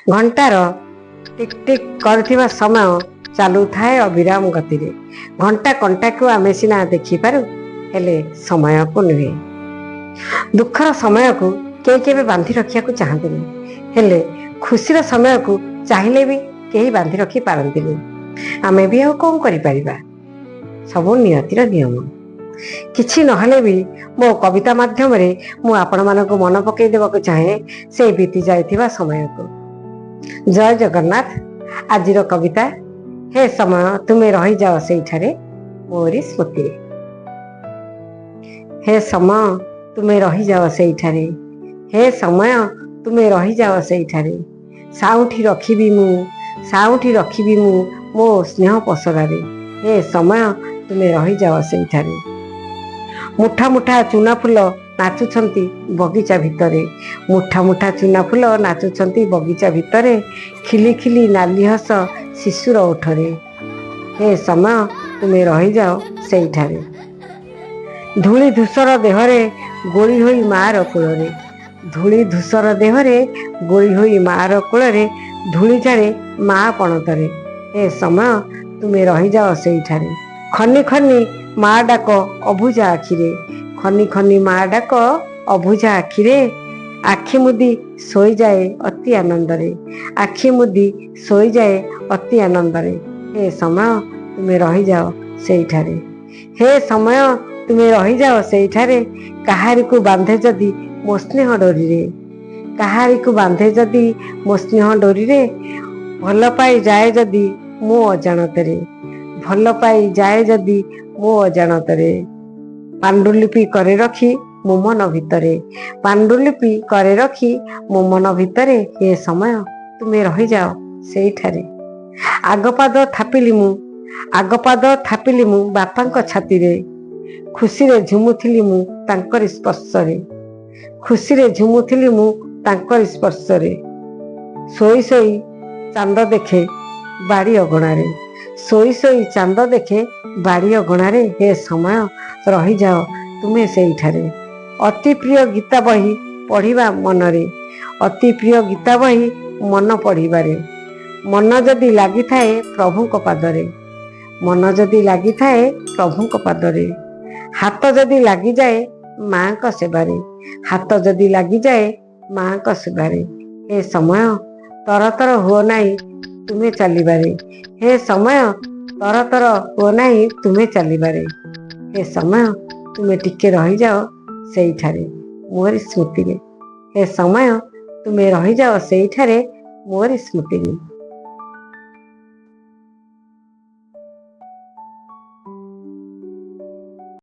ଘଣ୍ଟାର ଟିକ୍ ଟିକ୍ କରୁଥିବା ସମୟ ଚାଲୁଥାଏ ଅବିରାମ ଗତିରେ। ଘଣ୍ଟା କଣ୍ଟାକୁ ଆମେ ସିନା ଦେଖିପାରୁ, ହେଲେ ସମୟକୁ ନୁହେଁ। ଦୁଃଖର ସମୟକୁ କେହି କେବେ ବାନ୍ଧି ରଖିବାକୁ ଚାହାନ୍ତିନି, ହେଲେ ଖୁସିର ସମୟକୁ ଚାହିଁଲେ ବି କେହି ବାନ୍ଧି ରଖି ପାରନ୍ତିନି। ଆମେ ବି ଆଉ କଣ କରିପାରିବା? ସବୁ ନିୟତିର ନିୟମ। କିଛି ନହେଲେ ବି ମୋ କବିତା ମାଧ୍ୟମରେ ମୁଁ ଆପଣମାନଙ୍କୁ ମନେ ପକେଇ ଦେବାକୁ ଚାହେଁ ସେଇ ବିତି ଯାଇଥିବା ସମୟକୁ। ଜୟ ଜଗନ୍ନାଥ। ଆଜିର କବିତା, ହେ ସମୟ ତୁମେ ରହିଯାଅ ସେଇଠାରେ ମୋରି ସ୍ମୃତିରେ। ହେ ସମୟ ତୁମେ ରହିଯାଅ ସେଇଠାରେ, ହେ ସମୟ ତୁମେ ରହିଯାଅ ସେଇଠାରେ, ସାଉଁଠି ରଖିବି ମୁଁ, ସାଉଁଠି ରଖିବି ମୁଁ ମୋ ସ୍ନେହ ପସରାରେ। ହେ ସମୟ ତୁମେ ରହିଯାଅ ସେଇଠାରେ। ମୁଠା ମୁଠା ଚୁନା ଫୁଲ ନାଚୁଛନ୍ତି ବଗିଚା ଭିତରେ, ମୁଠା ମୁଠା ଚୁନା ଫୁଲ ନାଚୁଛନ୍ତି ବଗିଚା ଭିତରେ, ଖିଲି ଖିଲି ନାଲି ହସ ଶିଶୁର ଓଠରେ। ହେ ସମୟ ତୁମେ ରହିଯାଅ ସେଇଠାରେ। ଧୂଳି ଧୂସର ଦେହରେ ଗୋଳି ହୋଇ ମାର କୋଳରେ, ଧୂଳି ଧୂସର ଦେହରେ ଗୋଳି ହୋଇ ମାର କୋଳରେ, ଧୂଳି ଝାଡ଼େ ମା ପଣତରେ। ହେ ସମୟ ତୁମେ ରହିଯାଅ ସେଇଠାରେ। ଖନି ଖନି ମା ଡାକ ଅବୁଝା ଆଖିରେ, ଖନି ଖନି ମା ଡାକ ଅବୁଝା ଆଖିରେ, ଆଖି ମୁଦି ଶୋଇଯାଏ ଅତି ଆନନ୍ଦରେ, ଆଖି ମୁଦି ଶୋଇଯାଏ ଅତି ଆନନ୍ଦରେ। ହେ ସମୟ ତୁମେ ରହିଯାଅ ସେଇଠାରେ। ହେ ସମୟ ତୁମେ ରହିଯାଅ ସେଇଠାରେ। କାହାରିକୁ ବାନ୍ଧେ ଯଦି ମୋ ସ୍ନେହ ଡୋରିରେ, କାହାରିକୁ ବାନ୍ଧେ ଯଦି ମୋ ସ୍ନେହ ଡୋରିରେ, ଭଲ ପାଇ ଯାଏ ଯଦି ମୋ ଅଜାଣତରେ, ଭଲ ପାଇ ଯାଏ ଯଦି ମୋ ଅଜାଣତରେ, ପାଣ୍ଡୁଲିପି କରେ ରଖି ମୋ ମନ ଭିତରେ, ପାଣ୍ଡୁଲିପି କରେ ରଖି ମୋ ମନ ଭିତରେ। ହେ ସମୟ ତୁମେ ରହିଯାଅ ସେଇଠାରେ। ଆଗ ପାଦ ଥାପିଲି ମୁଁ, ଆଗ ପାଦ ଥାପିଲି ମୁଁ ବାପାଙ୍କ ଛାତିରେ, ଖୁସିରେ ଝୁମୁଥିଲି ମୁଁ ତାଙ୍କରି ସ୍ପର୍ଶରେ, ଖୁସିରେ ଝୁମୁଥିଲି ମୁଁ ତାଙ୍କରି ସ୍ପର୍ଶରେ। ଶୋଇ ଶୋଇ ଚାନ୍ଦ ଦେଖେ ବାଡ଼ି ଅଗଣାରେ, ଶୋଇ ଶୋଇ ଚାନ୍ଦ ଦେଖେ ବାଡ଼ି ଅଗଣାରେ। ହେ ସମୟ ରହିଯାଅ ତୁମେ ସେଇଠାରେ। ଅତି ପ୍ରିୟ ଗୀତା ବହି ପଢ଼ିବା ମନରେ, ଅତି ପ୍ରିୟ ଗୀତା ବହି ମନ ପଢ଼ିବାରେ, ମନ ଯଦି ଲାଗିଥାଏ ପ୍ରଭୁଙ୍କ ପାଦରେ, ମନ ଯଦି ଲାଗିଥାଏ ପ୍ରଭୁଙ୍କ ପାଦରେ, ହାତ ଯଦି ଲାଗିଯାଏ ମାଙ୍କ ସେବାରେ, ହାତ ଯଦି ଲାଗିଯାଏ ମାଙ୍କ ସେବାରେ। ହେ ସମୟ ତରତର ହୁଅ ନାହିଁ ତୁମେ ଚାଲିବାରେ, ହେ ସମୟ ତରତର ହୁଅ ନାହିଁ ତୁମେ ଚାଲିବାରେ। ହେ ସମୟ ତୁମେ ଟିକେ ରହିଯାଅ ସେଇଠାରେ ମୋରି ସ୍ମୃତିରେ। ହେ ସମୟ ତୁମେ ରହିଯାଅ ସେଇଠାରେ ମୋରି ସ୍ମୃତିରେ।